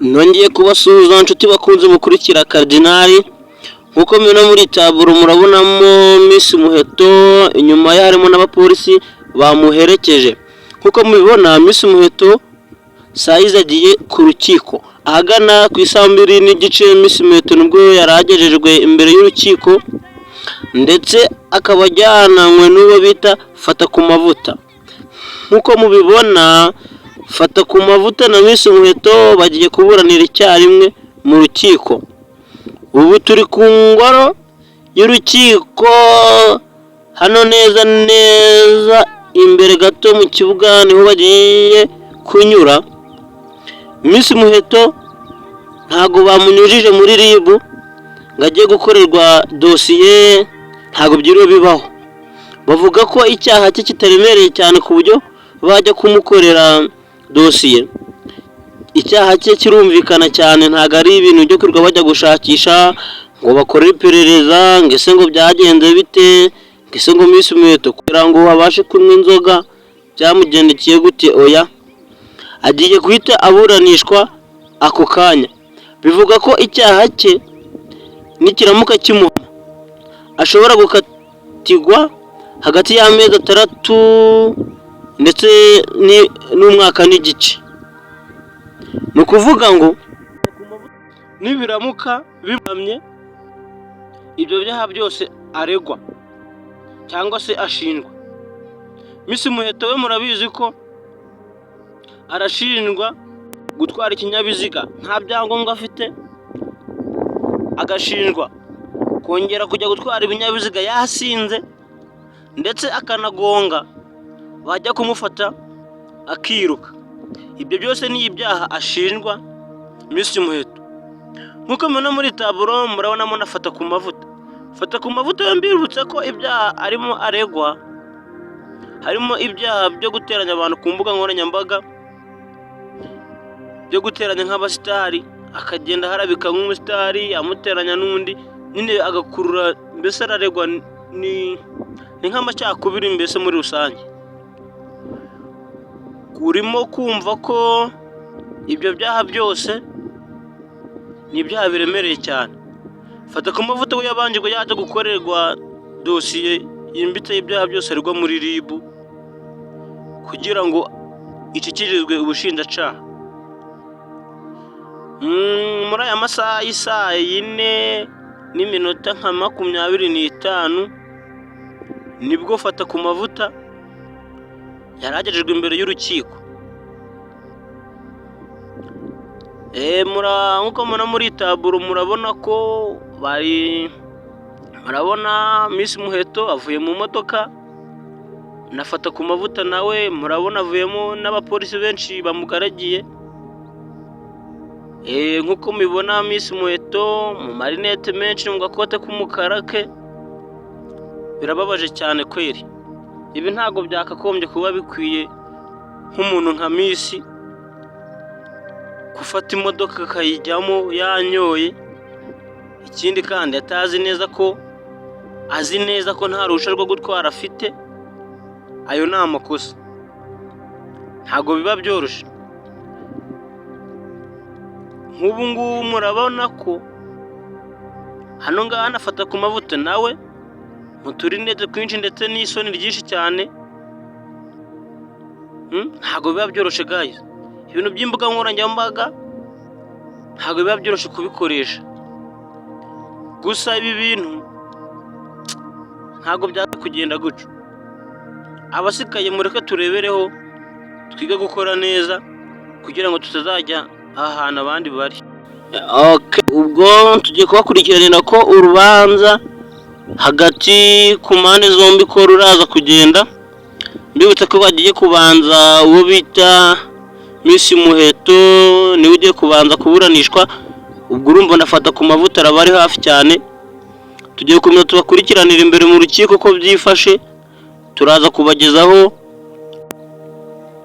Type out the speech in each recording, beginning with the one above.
Nongeye kubasuhuza, nshuti bakunze mukurikira Karidinali. Nk'uko mubibona muri taburo, murabonamo Miss Muheto, inyuma ye harimo n'abapolisi bamuherekeje. Nk'uko mubibona, Miss Muheto saa yizi agiye ku rukiko. Ahagana ku isaa 2:30, Miss Muheto nibwo yari agejejwe imbere y'urukiko, ndetse akaba ajyananywe n'uwo bita Fata ku Mavuta. Nk'uko mubibona, Fata ku Mavuta na Miss Muheto bagiye kuburanira icyarimwe mu rukiko. Ubu turi ku ngoro y'urukiko hano, neza neza imbere gato mu kibuga niho bagiye kunyura. Miss Muheto ntabwo bamunyujije muri RIB ngo ajye gukorerwa dosiye, ntabwo byiriwe bibaho. Bavuga ko icyaha cye kitaremereye cyane ku buryo bajya kumukorera dosiye. Icyaha cye kirumvikana cyane, ntabwo ari ibintu byo kwirirwa bajya gushakisha ngo bakore iperereza, ngo ese ngo byagenze bite, ngo ese ngo Miss Muheto kugira ngo abashe kunywa inzoga byamugendekeye gute? Oya, agiye guhita aburanishwa ako kanya. Bivuga ko icyaha cye nikiramuka kimuhama, ashobora gukatirwa hagati y'amezi 6 ndetse n'umwaka n'igice. Ni ukuvuga ngo nibiramuka bimuhamye ibyo byaha byose aregwa cyangwa se ashinjwa. Miss Muheto we murabizi ko arashinjwa gutwara ikinyabiziga nta byangombwa afite, agashinjwa kongera kujya gutwara ibinyabiziga yasinze, ndetse akanagonga, bajya kumufata akiruka. Ibyo byose ni ibyaha ashinjwa Miss Muheto. Nk'uko mubibona muri taburo, murabonamo na Fata ku Mavuta. Fata ku Mavuta, mbibutsa ko ibyaha arimo aregwa harimo ibyaha byo guteranya abantu ku mbuga nkoranyambaga, byo guteranya nk'abasitari, akagenda aharabika nk'umusitari amuteranya n'undi nyine agakurura, mbese araregwa ni nk'amacakubiri mbese muri rusange. Urimo kumva ko ibyo byaha byose ni ibyaha biremereye cyane. Fata ku Mavuta we yabanje yajya gukorerwa dosiye yimbitse y'ibyaha byose aregwa muri RIB kugira ngo ishyikirizwe ubushinjacyaha. Muri aya masaha y'isaa 4 n'iminota nka 25 nibwo Fata ku Mavuta yari agejejwe imbere y'urukiko. Nk'uko mubona muri taburo, murabona ko bari, murabona Miss Muheto avuye mu modoka na Fata ku Mavuta nawe murabona avuyemo n'abapolisi benshi bamugaragiye. Nk'uko mubibona, Miss Muheto mu marinete menshi, mu gakote k'umukara ke, birababaje cyane kweri. Ibi ntabwo byakagombye kuba bikwiye nk'umuntu nka Miss gufata imodoka akayijyamo yanyoye, ikindi kandi atazi neza ko, azi neza ko nta ruhushya rwo gutwara afite. Ayo ni amakosa, ntabwo biba byoroshye. Nk'ubu ngubu murabona ko hano ngaha na Fata ku Mavuta nawe mu turinete twinshi ndetse n'isoni ryinshi cyane. Ntabwo biba byoroshye, guys. Ibintu by'imbuga nkoranyambaga ntabwo biba byoroshye kubikoresha. Gusa ibi bintu ntabwo byari kugenda gutyo. Abasigaye mureke turebereho, twige gukora neza kugira ngo tutazajya aha hantu abandi bari. Ubwo tugiye kubakurikiranira ko urubanza hagati ku mpande zombi ko ruraza kugenda. Mbibutsa ko bagiye kubanza uwo bita Miss Muheto, niwe ugiye kubanza kuburanishwa. Ubwo urumva na Fata ku Mavuta araba ari hafi cyane. Tugiye gukomeza tubakurikiranira imbere mu rukiko ko byifashe, turaza kubagezaho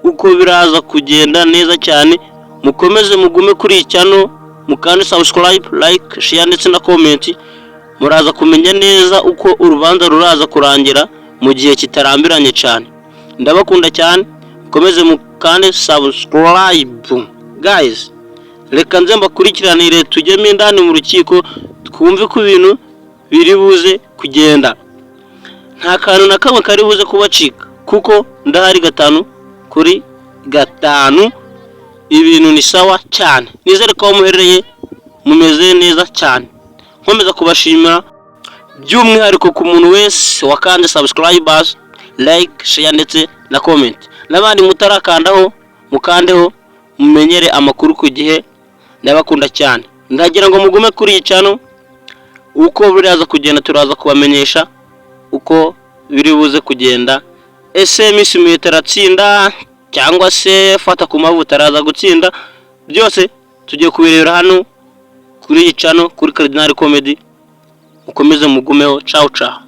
uko biraza kugenda neza cyane. Mukomeze mugume kuri iyi channel, mukande subscribe, like, share ndetse na comment. Muraza kumenya neza uko urubanza ruraza kurangira mu gihe kitarambiranye cyane. Ndabakunda cyane, mukomeze mukande subscribe, guys. Reka nze mbakurikiranire, tujyemo indani mu rukiko, twumve ko ibintu biri buze kugenda. Nta kantu na kamwe kari buze kubacika, kuko ndahari 5 kuri 5. Ibintu ni sawa cyane. Nizere ko aho muherereye mumeze neza cyane. Nkomeza kubashimira by'umwihariko ku muntu wese wakanze subscribers, like, share ndetse na comment. N'abandi mutarakandaho, mukandeho mumenyere amakuru ku gihe. Ndabakunda cyane. Ndagira ngo mugume kuri iyi channel. Uko biraza kugenda, turaza kubamenyesha uko biri buze kugenda. Ese Miss Muheto aratsinda cyangwa se Fata ku Mavuta araza gutsinda? Byose tugiye kubirebera hano kuri iyi channel, kuri Cardinal Comedy. Mukomeze mugumeho. Ciao ciao.